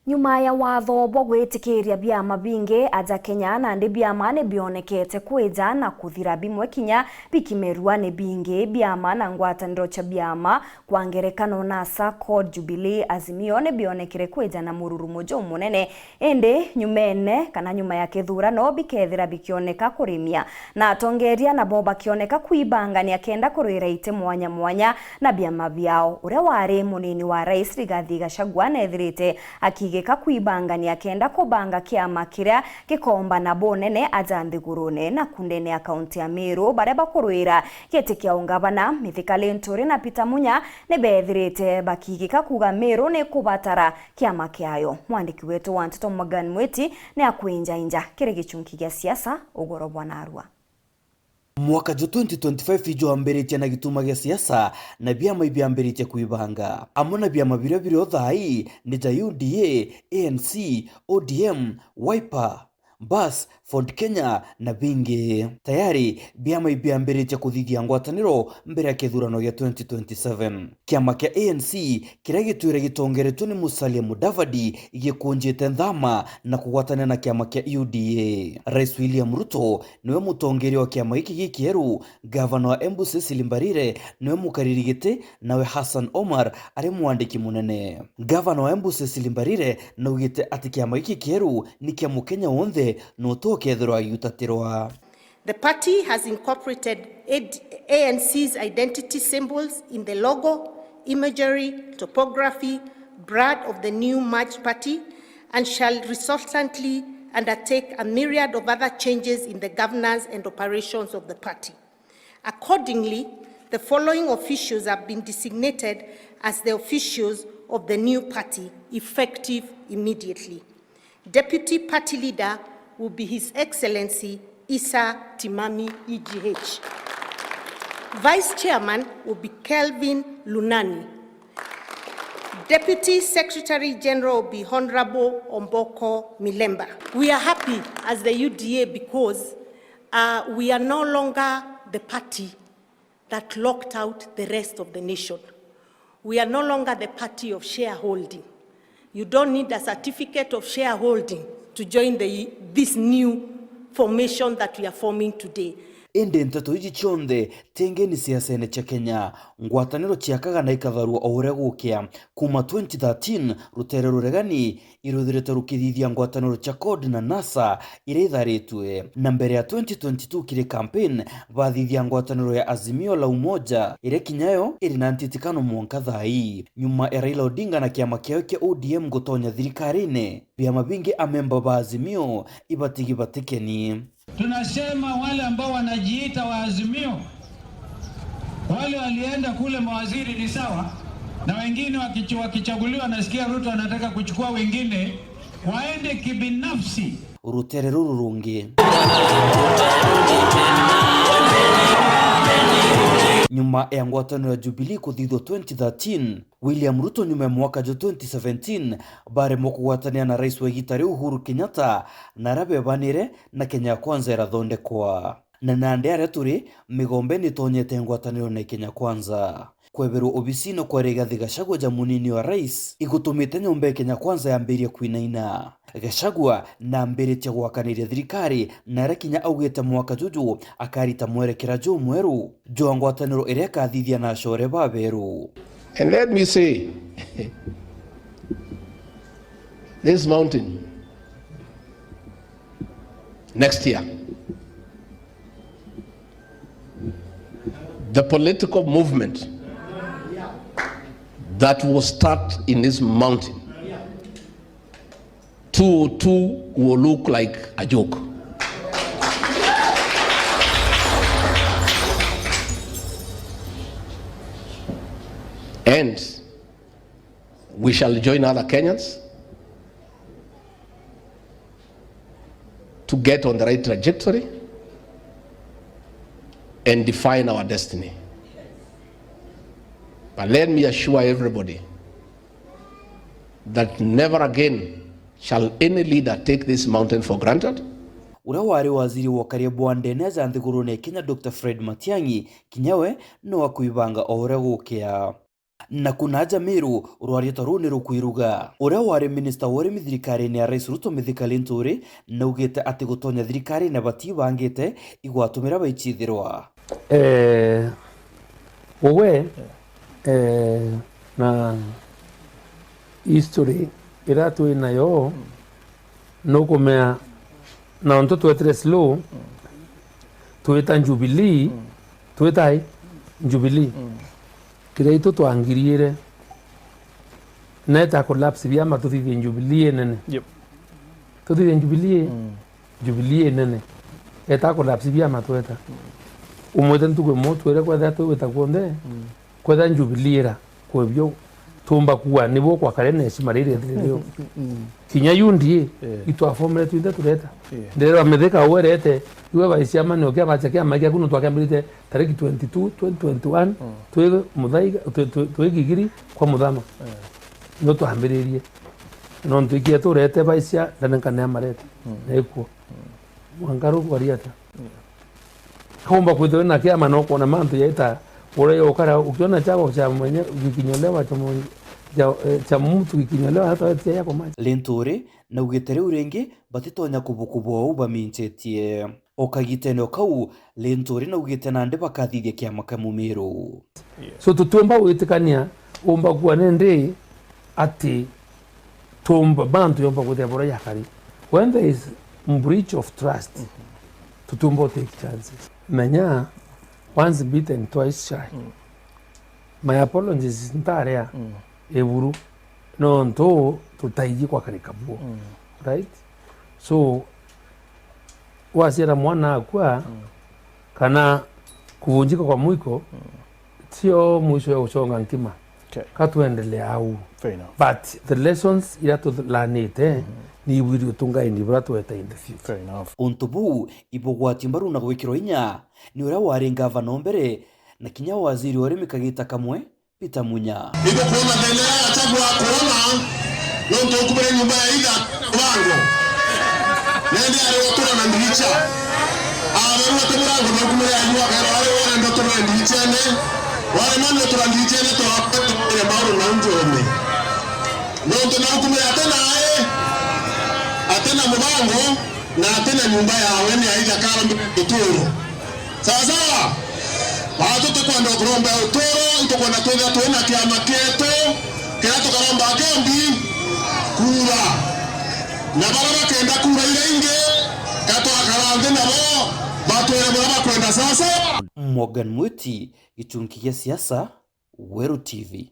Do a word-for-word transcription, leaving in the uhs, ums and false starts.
Nyuma ya watho bwa gwitikiria biama bingi aja Kenya, nandi biama ni bionekete kwija na kuthira, bimwe kinya bikimerua ni bingi. Biama na ngwataniro cia biama, kwa ngerekano, NASA, CORD, Jubilee, Azimio, ni bionekire kwija na mururumo jumunene. Indi nyumene kana nyuma ya kithurano, bikethira bikioneka kurimia, na atongeria nabo bakioneka kwibangania kenda kurwira iti mwanya mwanya na biama biao. Uria wari munini wa rais Rigathi Gachagua nethirite akigika kwibangania kenda kubanga kiama kiria gikomba na bunene aja nthigurune. Naku ndene ya kaunti ya Meru, baria bakurwira giti kia ungavana, Mithika Linturi na Peter Munya ni bethirite bakigika kuuga Meru ni kubatara kiama kiayo. Mwandiki wetu wa nteto Morgan Mwiti ni akwinjainja kiri gichunki gia siasa ugoro bwa narua. Mwaka jwa twenty twenty-five ijwambiritie na gituma gia siasa, na biama ibiambiritie kwibanga. Amwe na biama biria biri o thaa ii ni ja U D A, A N C, O D M, Wiper, Bas, Ford Kenya na bingi. Tayari biama ibiambiritie kuthithia ngwataniro mbere ya kithurano gia twenty twenty-seven. Kiama kia A N C, kiria gitwire gitongeretue ni Musalia Mudavadi, gikunjite nthama na kugwatania na kiama kia U D A. Rais William Ruto niwe mutongeria wa kiama giki gikieru. Gavana wa Embu Cecily Mbarire niwe mukariri giti, nawe Hassan Omar ari mwandiki munene. Gavana wa Embu Cecily Mbarire naugite ati kiama giki kieru ni kia Mukenya wonthe, no to kethirwa agitatirwa. The party has incorporated A N C's identity symbols in the logo, imagery, topography, brand of the new merged party, and shall resultantly undertake a myriad of other changes in the governance and operations of the party. Accordingly, the following officials have been designated as the officials of the new party, effective immediately. Deputy Party Leader will be His Excellency Isa Timami E G H. Vice Chairman will be Kelvin Lunani. Deputy Secretary General will be Honorable Omboko Milemba. We are happy as the U D A because, uh, we are no longer the party that locked out the rest of the nation. We are no longer the party of shareholding. You don't need a certificate of shareholding to join the, this new formation that we are forming today. Indi nteto iji cionthe ti ngeni siasene cia Kenya. Ngwataniro ciakaga na ikatharua o uria gukia. Kuma twenty thirteen, rutere ruregani iruthirite rukithithia ngwataniro cia CORD na NASA iria itharitue. Na mbere ya twenty twenty-two kiri campaign, bathithia ngwataniro ya Azimio la Umoja, iria kinya yo iri na ntitikano mwanka thaa ii. Nyuma ya Raila Odinga na kiama kiao kia O D M gutonya thirikarine, biama bingi amemba ba Azimio ibatigi batikeni. Tunasema wale ambao wanajiita wa Azimio, wale walienda kule mawaziri ni sawa, na wengine wakichu-, wakichaguliwa, nasikia Ruto anataka kuchukua wengine, waende kibinafsi. Rutere ruru rungi. Nyuma ya ngwataniro ya Jubilee kuthithwa twenty thirteen, William Ruto nyuma ya mwaka jwa twenty seventeen baremwa kugwatania na rais wa igita riu Uhuru Kenyatta, na aria bebanire na Kenya Kwanza irathondekwa. Na nandi aria turi, migombe nitonyete ngwataniro na Kenya Kwanza. Kweberwa obisine kwa Rigathi Gachagua ja munini wa rais, igutumite nyomba ya Kenya Kwanza yambirie kwinaina. Gachagua nambiritie gwakaniria thirikari, na aria kinya augite mwaka juju akarita mwerekera jumweru jwa ngwataniro iria akathithia na acore baberu. And let me say, this mountain, next year, the political movement that will start in this mountain, two oh two will look like a joke. And we shall join other Kenyans to get on the right trajectory and define our destiny. But let me assure everybody that never again shall any leader take this mountain for granted. Uria wari waziri wa ukaria bwa ndene aja nthigurune ya Kenya, Doctor Fred Matiang'i, kinya we no akwibanga o uria gukia. Na kuna aja Meru, rwarieta ruu ni rukwiruga. Uria wari minista wa urimi thirikarine ya Rais Ruto Mithika Linturi naugite ati gutonya thirikarine batibangite igwatumira baicithirwa. Eh, uwe, eh, na history iria twi nayo, nukumea nontu twetire slow, twita Jubilee, twita i? Jubilee. Kiria itu twangiriire, neta collapse biama tuthithie Jubilee inene. Yep. Tuthithie Jubilee, Jubilee inene. Eta collapse biama tweta. Umwite ntuku imwe twire kwethira twigwita kuonthe, kwethira Jubilee ira kwebio tumba kuwa nibo kwa kare na heshima riri ethire rio. Kinya U D A, itwafomire twinthe tureta. Ndirwa Mithika uwe rete, iwe vice chairman ukia bacha kiama kiaku no twakiambirite tariki twenty-two, twenty twenty-one, twi Muthaiga, twi, twi, twi Gigiri kwa Muthama. No twambiririe. Nontu ikia turete vice chair, ndane nkane amarete. Na ikuo. Mwanka ru kwari atia? Kaumba kwithirwa na kiama no kwona mantu yaita uria yokara, ukiona chako cha mwenye gikinyolewa cha mwenye, cha, eh, cha mtu gikinyolewa hata wewe tia yako maji. Linturi naugite riu ringi batitonya kubukubwa uu baminchitie. O kagitene o kau, Linturi naugite nandi bakathithia kiama kia Mumiru. So tutiumba gwitikania umba kuwa nindi ati tumba, bantu yomba kwithira bora yakari. When there is breach of trust, tutiumba take chances. Menya, once bitten, twice shy. My apologies ntarea iburu nontu tutaiji kwakarika buo. Right? So, waciara mwana akua, kana kuvunjika kwa mwiko, tio mwisho ya guchonga nkima. Okay. Ka twendelea au. Fair enough. But the lessons iria tulanite, ni ibwiri utungaini bura tweta in the future. Fair enough. Untu buu ibugwati mbaru na gwikirwa inya ni uria wari ngavana o mbere na kinya waziri wa urimi kagita kamwe, Peter Munya. Ibukwona thina ya Gachagua akwona, nontu ukumire nyumba ya ithe murango. Nendi ari gutura na ndiricha. Aberwa ati murango nukumire ayu, akerwa ari urenda uturire ndirichene. Warema ni utura ndirichene, twakwete Mauru na Njome. Nontu naukumire ati nae, ati na mubango, na ati na nyumba yawe ni aitha kara guturo. Sawa sawa? Ba tutikwenda kuromba uturo, itukwenda twithira twina kiama kietu, kiria tukaromba kembi kura. Na baria bakenda kura iria ingi, ka twakara nthi nabo, batwire buria bakwenda. Sawa sawa? Morgan Mwiti, gichunki gia siasa, Weru T V.